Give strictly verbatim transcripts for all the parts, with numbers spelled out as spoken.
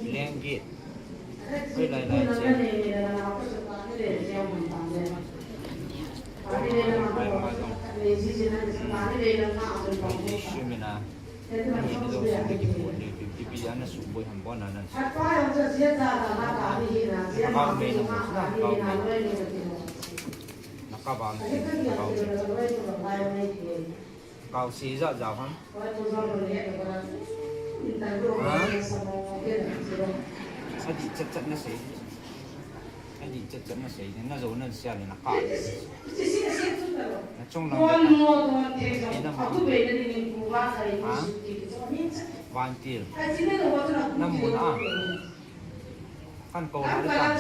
Leng gate. Hoilai lai che. Hoilai lai ma jong. Ani Jesu mina. Ani ni jong sum ding kiphon ni. Ipi ana suboi ham bon anan. Nakao mei na mo na, nakao mei. Nakao mei. Nakao mei. Kau sei jat jat ham. Ha? Adih chat chat nasei. Adih chat chat nasei. Najou nasia le nakap. Nachung lang kata. Ina ma. Ha? Vantil. Namu na a. Kan kou na le ta.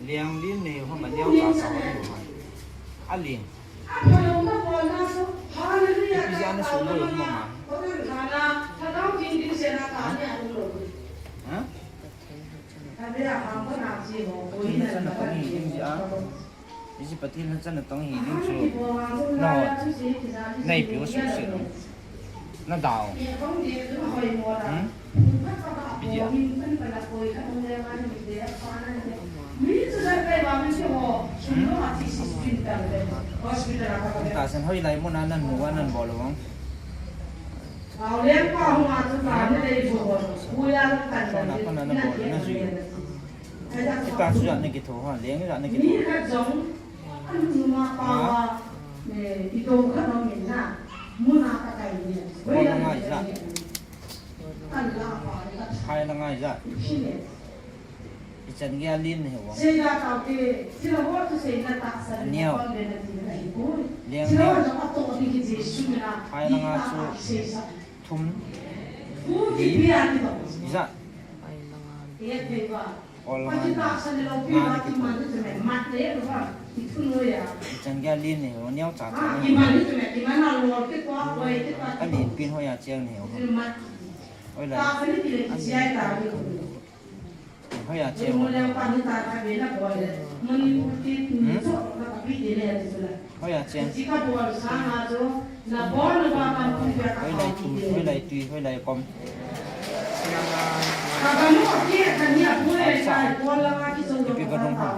Liang lin nei hom a liang ta ta hom a. A ling. Ipi jeh a na so boi hom a. Ha? Pathen na tong hi ding jeh a. Hiche Pathen na chan natong hi ding chu. Na, na ipi u suhset u. Na dau. Hmm? Ipi dia? Hmm? Tahsan hoilai mun a nan mu a nan bol u vang. Hmm? Kona kona na bol u na jui u. Hitia chu jat na kitho ha, leng jat na kitho. Ha? Kona ngai jat. Hai na ngai jat. Ichan gei a lin na hi u vang. Aneo. Leng neo. Hai na nga chu thum. Li. Ijat. Ol nga ni, nga na kitho. Ichan gei a lin na hi u, neo cha cha na hi u. Alin pen hoiya cheng na hi u. Hoilai. Hoiya cheng u. Hmm? Hoiya cheng. Hoilai thu, hoilai tui, hoilai kom. Aisa. Ipi va dong ham.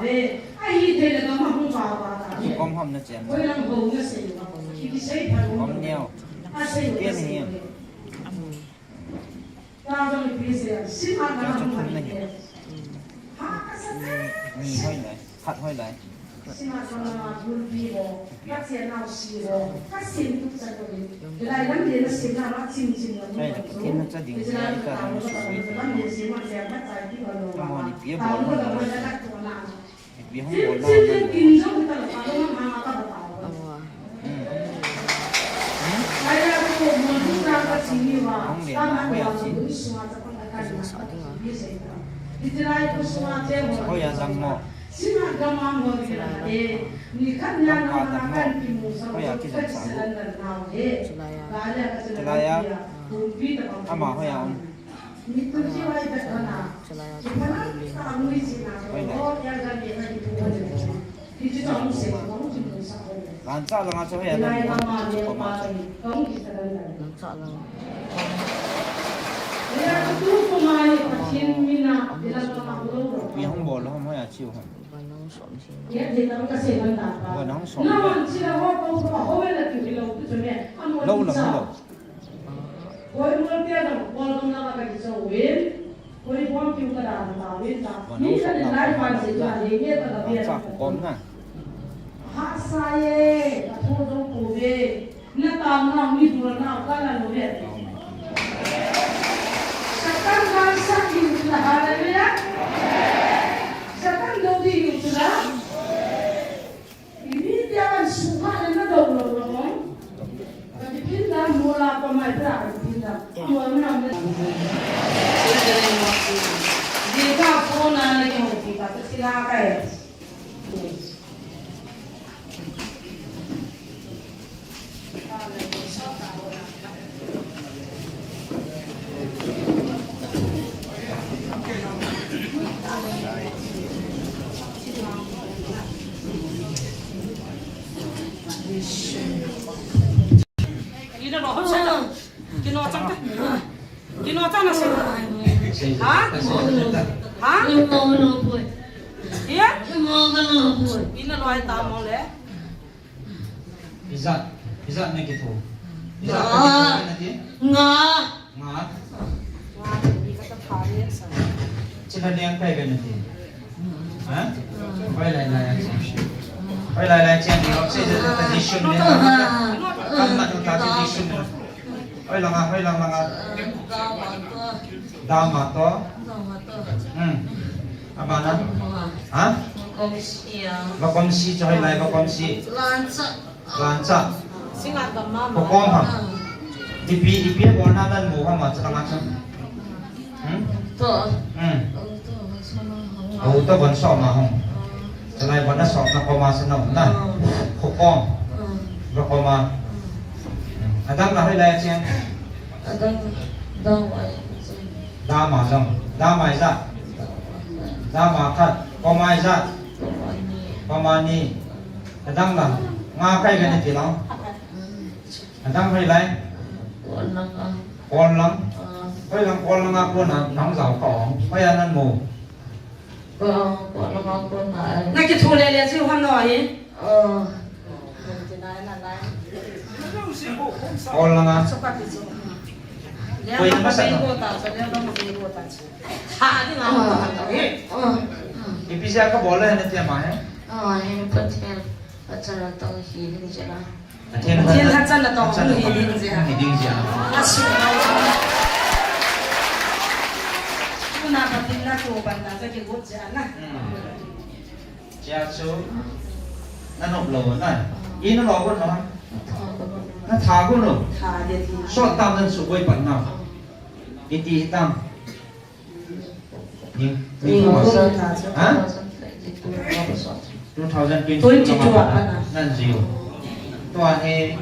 Ipi kom ham na chen. Kom neo. Pen hi. Cha chu thum na hi. Ni hoilai. Khat hoilai. Hai la, Pathen na cha ding, ita ding na su ve te. Amahon ipi abol ham. Ipi hung bol na ham. Hmm. Hmm? Hung len na hoiya chi. Hoiya dang mo. Lamka dang mo. Hoiya kijam sa. Chulaiya. Ama hoiya um. Hoilai. Lancha langa chu hoiya dang mo. Lancha lang. Ipi hung bol ham hoiya chiu ham. Bon hung som. Lou lam lou. Koi bom piu ka da ta ve ta. Ni ka ni lai pan se ta le nge ta ka ve. Sa ko na. Ha sa ye, ka tho jong ko ve. Na ta na ni du na ka la lo ve. Satan na sa ki na ha le ve. Satan do di yu tu na. Ini dia kan suka dan na dong dong dong. Tapi pindah mula pemain lah pindah. Dua enam dan. Dia tak pernah lagi mau kita kecil apa ya? Kino chang ta. Kino chang na se. Ha? Ha? Iya? Ina loi ta mo le. Ijat, ijat na kitho. Ijat na kitho na ti? Nga. Nga. Nga ni ka ta pha ni sa. Chila niang kai ka na ti. Ha? Hoi lai lai a chang. Hoi lai lai chang ni hoi se ta ni shun ni. Kam na ta ti ni shun ni. Hoi langa, hoi lang langa. Dama to. Hmm. Abana. Ha? Vakomsi cho hoi lai vakomsi. Lancha. Lancha. Singa dama. Vakom ha. Ipi, ipi bona nan mo ha ma cha langa cha. Hmm? To. Hmm. Au to von so ma hong. Chalai von na so na koma sa na na. Khukom. Koma. Adang na hoi lai chang. Adang dang wai. Dama jong. Dama ijat. Dama khat. Koma ijat. Koma ni. Adang na. Nga kai ka ni ti long. Adang hoi lai. Kon lang a. Kon lang. Hoi lang kon lang a kon a nang jao ka ong. Hoi a nan mo. Ko, ko, ko, ko, ko, na, eh. Na kithu le le chu ham no hi. Oh. Ol langa. Ko in masa no. Ha, ni ma. Oh. Ipi ja ka bol le ne te ma he. Oh, he, Pathen. Pathen tong hi ni jela. Pathen tong hi ding jia. Hi ding jia. Asu. Tuna Pathen na to ban na ja ki got jia na. Chia chu na nop lo na. I na lo ko na. Na tha ko no. Tha de ti. So tam nan su koi pan na. Iti tam. Ni, ni. Ha? Two thousand twenty-two. Twenty-two apa na? Nan jiu. Tua he.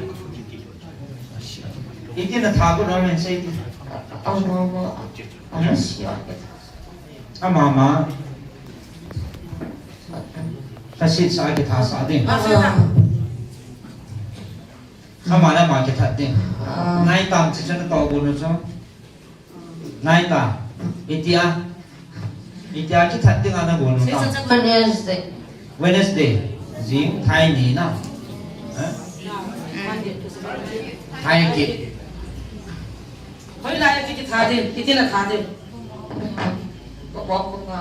Iti na tha ko no men sei ti. Ama ma. Ama ma. Kasit sa kita sa ding. Ama na ma kita ding. Nai tam si chana to bu no so. Nai ta. Itia. Itia kithat ding ana bol ta. Wednesday. Wednesday. Jing thai ni na. Eh? Thai ki. Hoi lai ki kithat ding, kiti na tha ding. Ko ko ko nga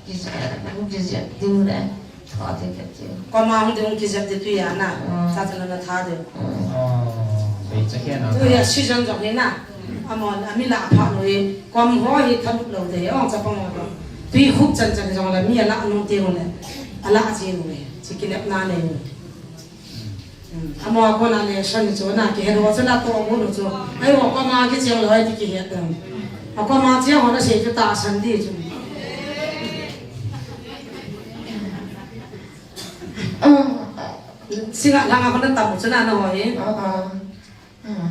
kisi, kisi ding le. Koma hung ding hung kijep ding tui a na. Sa chana na tha ding. Tui a season jong hi na. Amon, ami la pha lo hi. Kom ho hi tha lo de. Ong chapang ho. Tui khup chan chan jong la mi a la nung te ho le. A la chi ho le. Chi ki lep na le. Amo a kona le san ni chu na ki hero chu na to mu chu. Ai ho koma ki cheng lo ai ti ki het dam. A koma cheng ho na sei chu ta san di chu. Singa langa kona tam chu na na ho hi.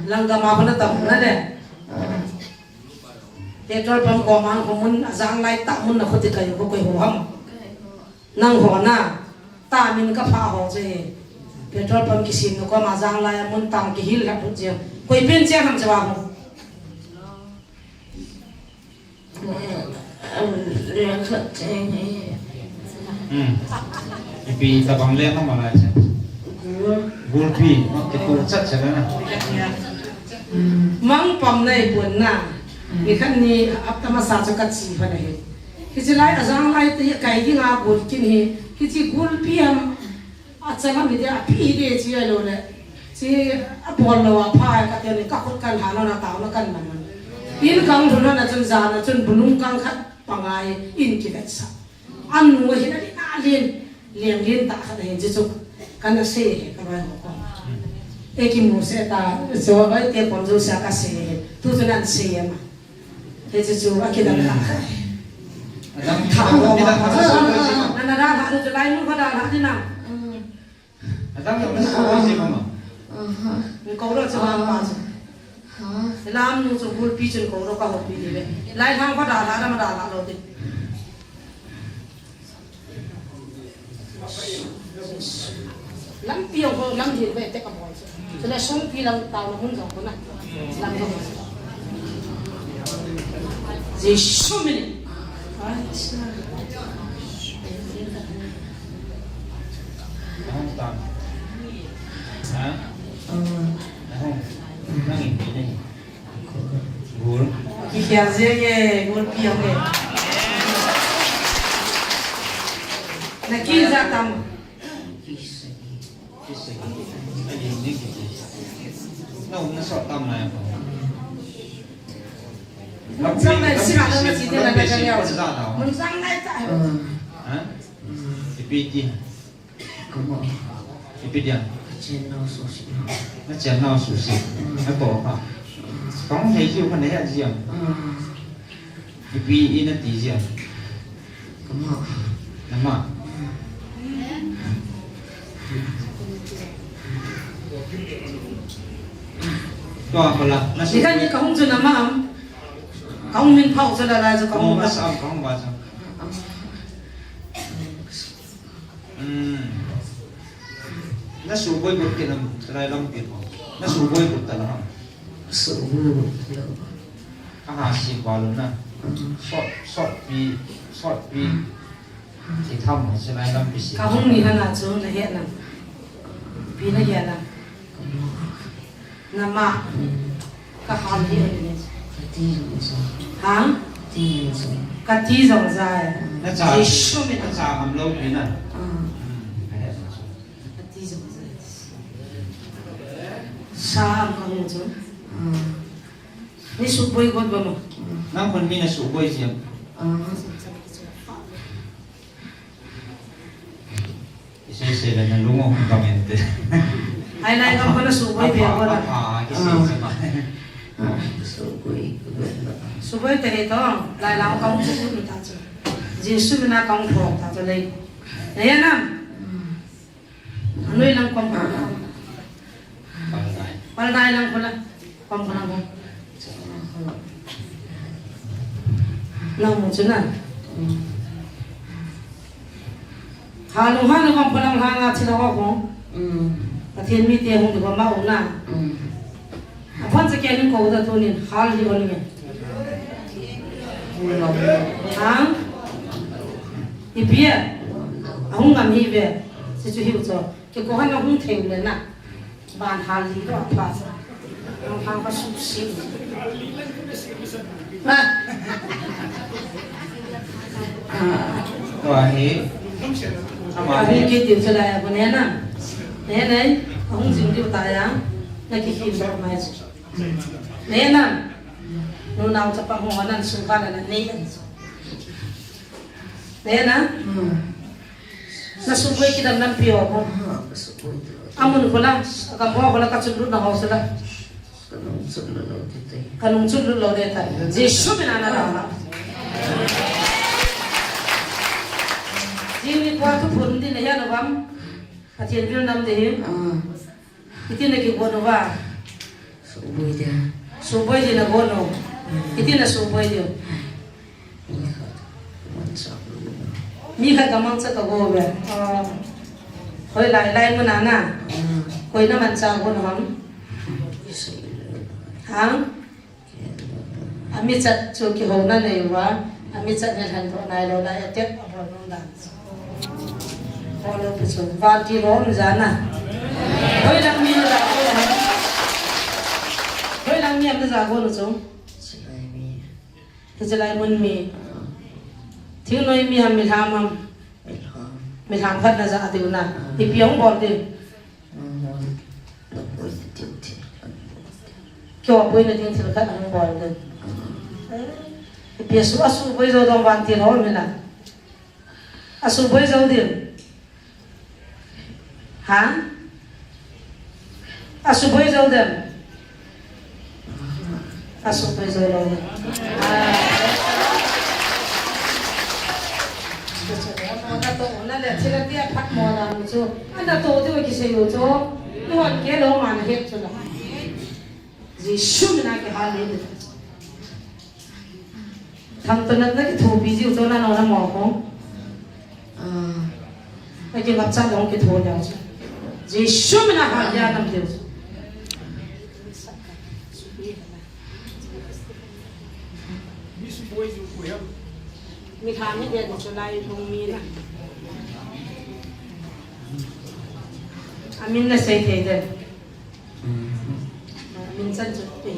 Langama kona tam na le. Petrol pump koma ko mun a jang lai ta mun na khuti kai ko koi ho ham. Nang ho na, ta min ka pha ho che. Petrol pump kisim nu koma jang lai a mun tang kihil la put je. Koi pen che ham che wa ho. Hmm. Ipi tabang le ma ma lai che. Gulpi, ma ke tu chat che na. Mang pam nai pun na. Nikhat ni hapta masa chu kache phat ahi. Hiche lai ajang lai te kai dinga gul kin hi. Hiche gulpi ham acha lam hi de api hi de chi ahilou le. Chi abol lou a pha ka te ni ka khut kan ha lou na tao na kan man. In kang lhun na chun jan a chun bulung kang khat pangai in kivetsah. Anu hi na lin, lin, lin, lin ta khat hin chu chu. Kana sei he ka bai ho ko. E kimu se ta, jo bai te pon jo sa ka sei he. Tu tu nan sei e ma. He chu chu a kidan ta khat. Adam tha ho ma. Na na da ha chu lai mun ko da ha ni na. Adam yo na sa ko si mama. Ni ko ro chu ma pa chu. Lam nu chu gulpi chun ko ro ka ho pi ni le. Lai thang ko da ha da ma da ha lo ti. Lampi jong ko lam hin ve te ka bol chu. Chule songpi lam tao na hun jong ko na. Lam ko. Jesu min. Ahung tam. Ha? Ahung. Nang in ni. Gul. Kikhel jeng e, gulpi jong e. Na kija tam. Na um na sot tam na ya. Mun sang lai sira na si de la na ka ya. Mun sang lai ta. Ha? Ipi ti. Kamo. Ipi dia? Ka chennau susi. Na chennau susi. Mm. Na to pa. Mm. Kong hei jiu ka ne a jiam. Mm. Ipi i na ti jiam. Kamo. Na ma. Mm. To a pala. Na su. Ni kan ni ka hung chu na ma am. Ka hung min phau chu la la chu ka hung. Oh, ba. Na sa am ka hung ba chu. Mm. Na suboi got kit nam, chulai lampi ho. Na suboi got ta la ham. Suboi got ta la. Aha, si ba lo na. Mm. Sot, sot pi, sot pi. Mm. Si tham ho, chulai lampi si. Ka hung ni hana chu na he na. Pi na he na. Na ma. Mm. Ka hal hi a ni. Ka ti jong sa. Ha? Ka ti jong sa. Ka ti jong sa e. Mm. Na cha. Jesu min a. Na cha ngam lou pi na. Mm. Mm. Ka he na. Ka ti jong sa e. Sa am ka hung chu. Mm. Ni suboi got ba mo. Mm. Nang kon mi na suboi siam. Mm. Isei sei le na lungo ka mente. Ai lai ka kona suboi be kona. Ah, kisei sei ma. Ah, suboi ko be. Suboi te he to, lai lang ka chu ta chu. Jesu mina ka thok ta chu lei. Ne ya nam. Anoi lang kom. Paldai. Paldai lang kola. Kom kola kom. Lang mo chuna. Halung hal kom kola hanga chila ko. Mm. Pathen mite hung di ko ma una. Mm. Aphan sa kya ni ko da tunin hal di on nge. Ha? Ipi a? Ahung ngam hi ve. Si chu hiu cho. Kei ko hana hung thei le na. Ban hal li lo pa sa. Hang hang ba su si. Ha. Ko hi. Ama hi. Ahung ki tiu cha la ya ko ne na. Ne ne. Ahung jing tiu ta ya. Na ki hin ba mai. Ne na. Nu nau chapang ho nan su ka la na ne. Ne na. Hmm. Na suboi kidam lampi ho ko. Aha, ka suboi tu. Amun kola, ka mo kola ka chun lut na ho sala. Ka nung chun lut lou ti te. Ka nung chun lut lou de ta. Jesu mina na la. Jing ni kwa tu phun di na ya no bam. Pathen vil nam de hi. Ah. Iti na kigon uva. Suboi dia. Suboi dia na gon u. Hmm. Iti na suboi dia. Hmm. Mi khat ka mangcha ka go ve. Ah. Hoilai lai mun a na. Hmm. Koi na mangcha gon u ham. Ha? Amichat chu kihouna nei uva, amichat nei lhan doh nai lou lai, atek abol nom dan. Bol lou pi chu, vantil ho um jana. Hoilang mi na ja go na. Hoilang mi am na ja go na chu. Silai mi. Hiche lai mun mi. Thingnoi mi ham, milham ham. Milham khat na ja diu na. Ipi hung bol diu. Kio boina ding thil khat hung bol diu. Ipi asu, asu boi jo dong vantil ho mi na. Asu boi jo diu. Ha? Asu boi jo dem. Asu boi jo lou. Ana to, ana le, thil atia phat mo na chu. Ana to diu kisei u chu. Nuan ke lou man het chu la. Jesu mina kihal le. Thangtona na kithopi jiu chu nano namo ko. Na kingapcha dong kitho jiu chu. Jesu mina hal dia nam diu chu. Mi kha mi dia chu lai lung mi na. Amin na sei thei de. Min chan chu pe.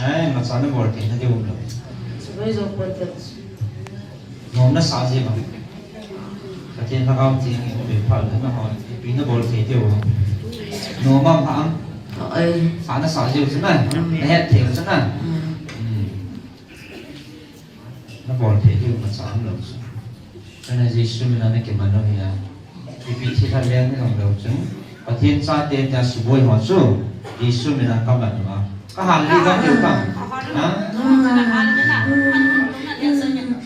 Ai, imacha na bol thei na diu um lou. Chu boi jo bol thei. Nom na sa ji ma. Pathen lhagao theng in be phal na ho. Ipi na bol thei diu. Nom am ha am. Ai. Sa na sa ji u chu na. Nom e. Na het thei u chu na. Mm. Hmm. Na bol thei diu imacha um lou chu. Kana Jesu mina na kiman u hi a. Ipi thil ha leng ni jong lou chun. Pathen chate tia suboi ho chu. Jesu mina ka man u a. Ka hal li ka diu ka. Ha? Jesu mina.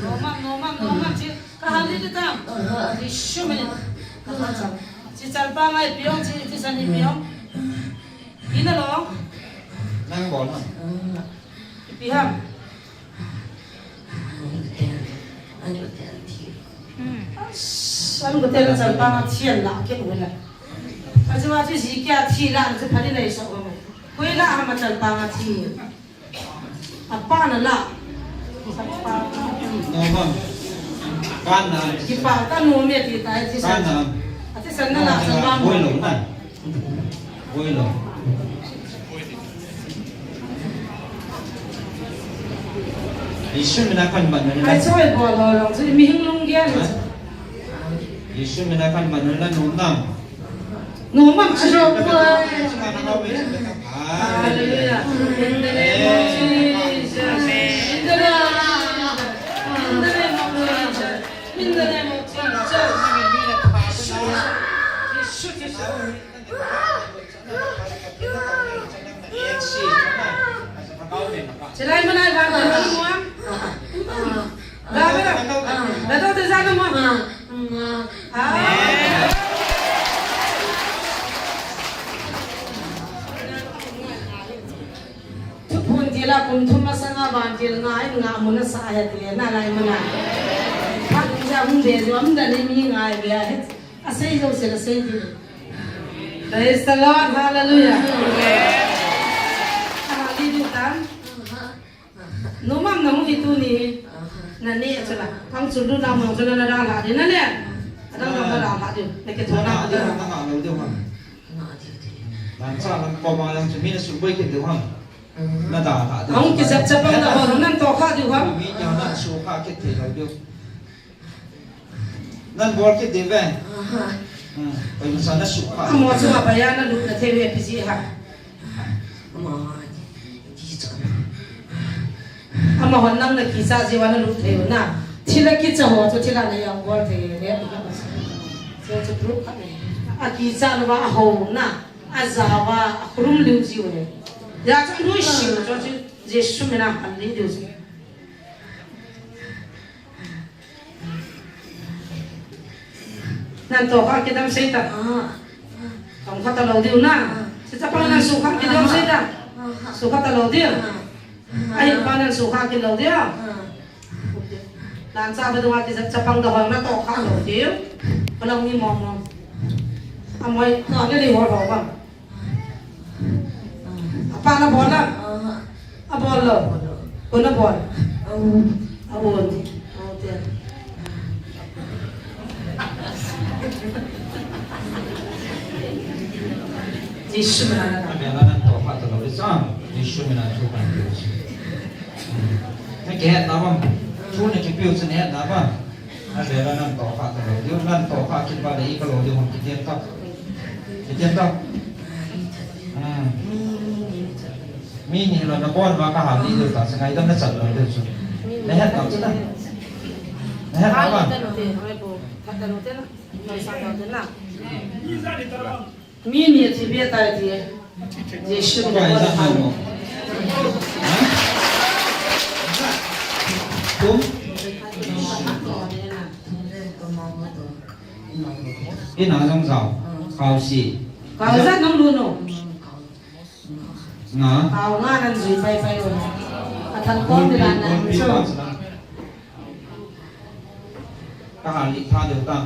Nomam, nomam, nomam, chi, ka hal li di tam. Jesu mina. Ka hal chang. Chi chalpang a ipi ong, chi, chi san ipi ong. Ina lo. Nang bol na. Ipi ham. An ko tel chalpang a thian la ke wala. Achu achu ji kya thi la chu phali nei so. Koi la ham chalpang a thi. Apa na la. Nomam. Kan na. Kipa ta no me ti ta ti san. Kan na. Ati san na la san ba mo. Boi lou na. Boi lou. Jesu mina kan man na. Ai choi bol ho long chu mi hing lung gen. Ha? Jesu mina kan man na nom nam. Nomam chu jo ko. Hallelujah. In the name of Jesus. In the name of Jesus. In the name of Jesus. In the name of Jesus. Jesu, Jesu. Chilai manai ba ta mo. Ba ba. Ba ta ta sa mo. Ah. Thuphon til a kum thum masanga vantil nga in nga mun a sa he ti na lai mana. Phat ja hung de jo am da ni mi ngai be a he. A sei jo se la sei ti. Praise the Lord, hallelujah. Hallelujah. Nomam na mu hi tuni. Na ne chula. Pang chulu na mo chula na da la de na ne. Ada na da la de. Na ke thona de. Na ha lo de ha. Na di di. Na cha na ko ma lang chu mi na su boi ke de ha. Na da da de. Ang ki jap chapang da ho nan to kha de ha. Mi ya na su kha ke de lo de. Nan bol kit diu ve. Aha. Hmm. Oi, masa na su pa. Amo chu abaya na lut na thei ve piji ha. Amo, kicha. Amahon nang na kicha jiu a na lut thei u na. Thil a kicha ho chu thil a na yang bol thei le. Chu chu proof khat ne. A kicha na va a ho na. A ja va a khrum liu jiu ne. Ya chu nui sing chu chu Jesu mina hal li diu chu. Nan to kha kidam sei ta. Ah. Tong kha ta lo diu na. Ah. Sita pa nan su kha kidam sei ta. Ah. Su kha ta lo diu. Ah. Ai pa nan su kha ki lo diu. Ah. Nan sa ba dong a ki sa chapang da hong na to kha lo diu. Palong ni mong mong. Amoi to ni li ho ho ba. Apa na bol na? Aha. A bol lo. Ko na bol. Au. A Bon. Amen. Jesu min a. Amen. Nan toh kha talou ding. Jesu min a thu kan pe. Na kihet na bang. Thu na kipe u chu nahet na bang. Amen. Nan toh kha talou ding. Nan toh kha kit ba le i ka lou ding hung kiti tah. Kiti tah. Hmm. Mi ni lo na bon ma ka ha li lo ta, sa ngaidam na chan lo lo chu. Na het na chu na. Na het na ba? Mi ni ti bia ta ti. Jesu ni ba. Tum. Ina jong jao. Kau si. Kau sa nang lu no. Nga. Kau nga nan jui pai pai o. A than kon di lan nan so. Ka han li tha deu ta.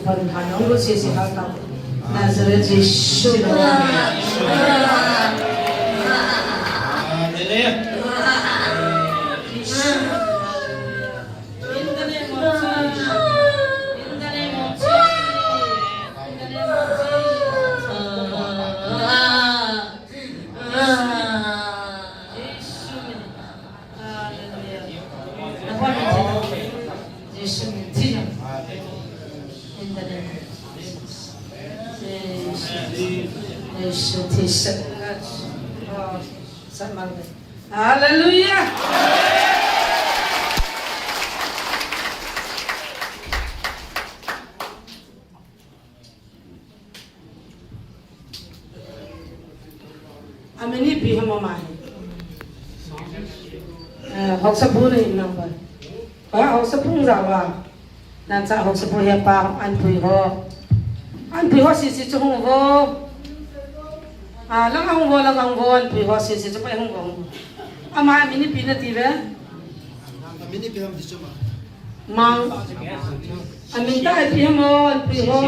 Pan han ong lu si si ha ta. Nazareth Jesu. Hallelujah. In the name of Jesus. In the name of Jesus. In the name of Jesus. Hallelujah. Jesus. In the name of Jesus. Jesus. Jesus. Hallelujah. Amin ipi ham ama hi. Eh, haosapu na hin nang ba. Ba haosapu jao a. Nan cha haosapu hi pa Anpui ho. Anpui ho sisi chu hung vo. A, lang hung vo, lang hung vo, Anpui ho sisi chu pa hung vo. Ama amin ipi nati ve. Amin ipi ham ti chu ma. Mang. Amin ta ipi ham o, Anpui ho.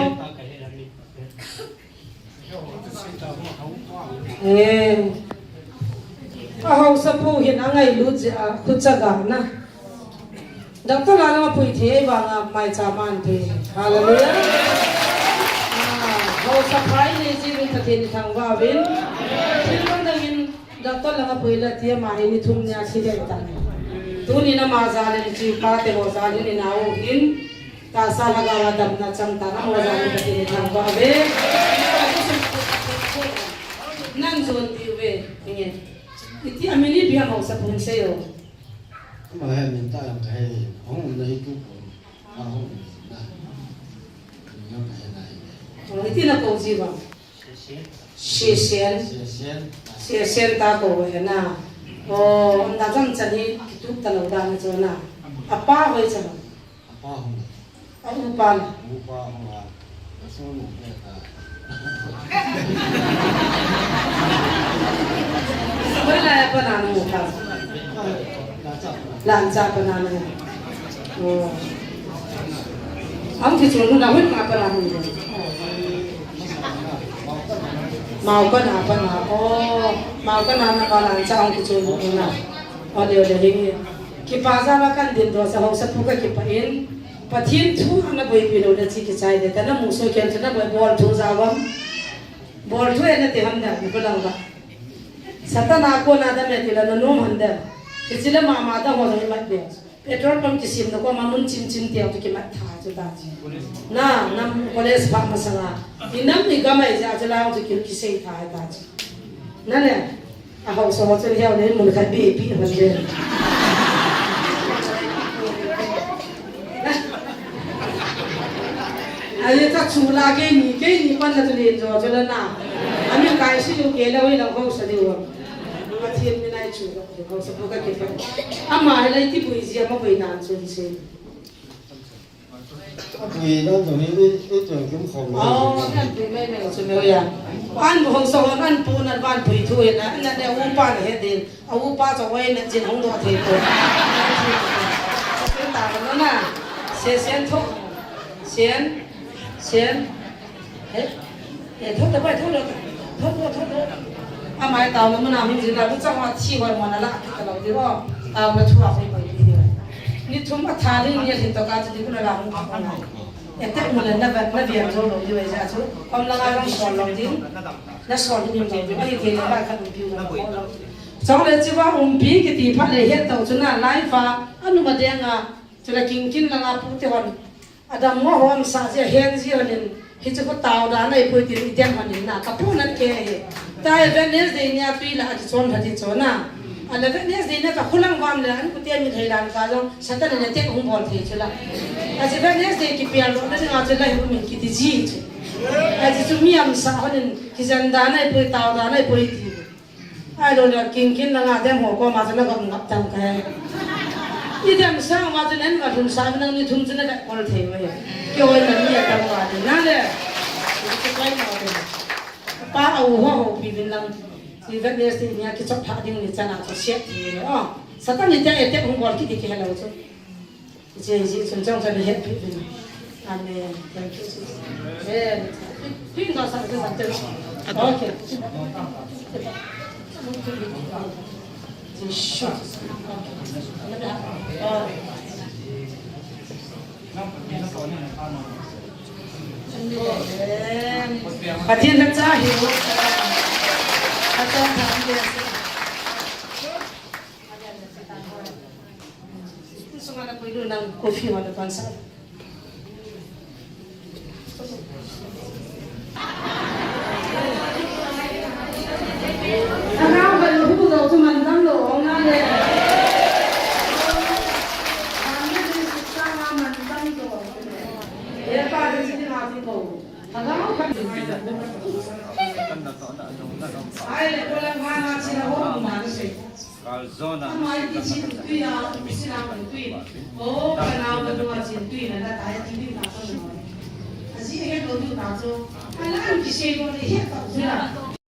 Eh. A haosapu hin angailut jeh a, khucha ga na. Doctor la na pui thei vang a maicham a an pui. Hallelujah. Ah, haosa phai nei jeh in Pathen i thangvah uvin. Thil dang dang in Doctor langa pui le tia ama hi ni thum nia thi ding tan. Tuni na ama jal in chi pa te ho jal in i nau hin. Tahsa lhagao a damna chang tan, amaho jal in Pathen i thangvah uve. Nan jon diu ve, nge. Iti amin ipi ham haosapu hin sei o. Ama hi min ta jong ka he, hung na hi tu pon. A hung na. Min jong ka he nai. O, iti na kou ji vang. Sesen. Sesen. Sesen ta kou he na. O, na jam chan hi kitup ta lou dan chu na. Apa hoi chan. Apa hung. A upa le. Upa hung a. Ka sung nu le ta. Hoi la ya pa na nu pa. Lancha pa na nu. Oh. Ang kichun nu na hoi ma pa na nu. Mau ka na pa na. Oh. Mau ka na na pa Lancha ang kichun nu na. O de o de hi. Kipa ja ba kan din do sa haosapu ka kipa in. Pathen thu ana boipi lou le chi kichai de, ta na muso ken chu na boi bol thu jao am. Bol thu e na ti ham da, ni ko lang ba. Satan a kona da me ti la na nom ham da. Hichi le mama da ho jong imat be. Petrol pump kisim na ko ma mun chim chim ti a tu kimat tha chu ta chi. Na, nam college pa masanga. I nam i gam a i ja chu la chu ki, kisei tha ta chi. Na le. A haosa ho chun hiau le mun khat bi, bi hon le. Ahi ta chu la keini, keini pan na chu len jo chu la na. Amin kai si lu ke la hoi lang haosa diu. Pathen min a i chu haosapu ka kipa. Ama hi lai ti pui ji ama pui nan chu se. Apui dan jong hi, i, i tuang kim khom lo. Oh, kan pui mai mai chu meu ya. An bu hong song an pu nan van pui thu in, an ne u pa ne he din. A u pa chu wai ne chin hong do thei ko. Sen ta ko na. Se sen tho. Sen. Sen. He. He tho ta bai tho lo. Tho lo, tho lo. Amai taona muna hung jing la, bu chang a thi hoi mona la, ki ka lo di o. Taona thu a hoi hoi di o. Ni thum a tha ding ni a hin to ka chu di ku la la hung ka ko na. E te mu le na vet na vian jo lo di o ja chu. Kom la nga long sol lo di. Na sol ni lo di. Ai ke le ba ka du piu na ko lo. Chong le chi wa umpi kiti phat le het to chu na life a. Anu ma deng a. Chu la king kin la nga pu te hon. Adam ngo hom sa je hen ji hon in. Hi chu ko tao da nai pui tin i den hon in na. Ka pu nan ke he. Tai Wednesday ni a tui la a ti chon ha ti chon na. A le Wednesday ni ka khulang vam le an ku te mi thei lan ka jong. Satan ne te hung bol thei chu la. A je Wednesday ki pial lo na nga chu la hi u min kiti ji chu. A je chu mi am sa hon in ki jan da nai pui tao da nai pui ti. Ai lo le king kin la nga dem ho ko ma chu na gam ngap tang ka he. I dem sang ma chu nen ma thum sa nang ni thum chu na da kol thei mai. Ki hoi na ni a tang wa ni na le. Ki kai ma de. Pa a u ho ho pi vin lang. Ti vet ne si ni a ki chok tha ding ni chana chu siat ti. Oh. Satan ni te e te hung bol ki di ki hello chu. Jesu chun chang chang het pi pi. Amen. Thank you, Jesus. Amen. Pi, pi, no, sa, sa, sa, sa. Okay. Jesu. Amen. Pathen na cha hi. Pathen na cha hi. Sunga na pui lu nang coffee wala pan sa. Thagau ba lu hu lo chu man tam lo ong na le. Amen. Sa ma man tam lo. Ye pa de si na ti ko. Thagau ka. Ai le ko la ma na si na ho ma na se. Ama i ti chin tui a, um sila man tui. O, ka nau ka nua chin tui na la ta ya ti ni na ka nua. A ji he lo tu ta chu. A la ki se ko ni he ta chu la.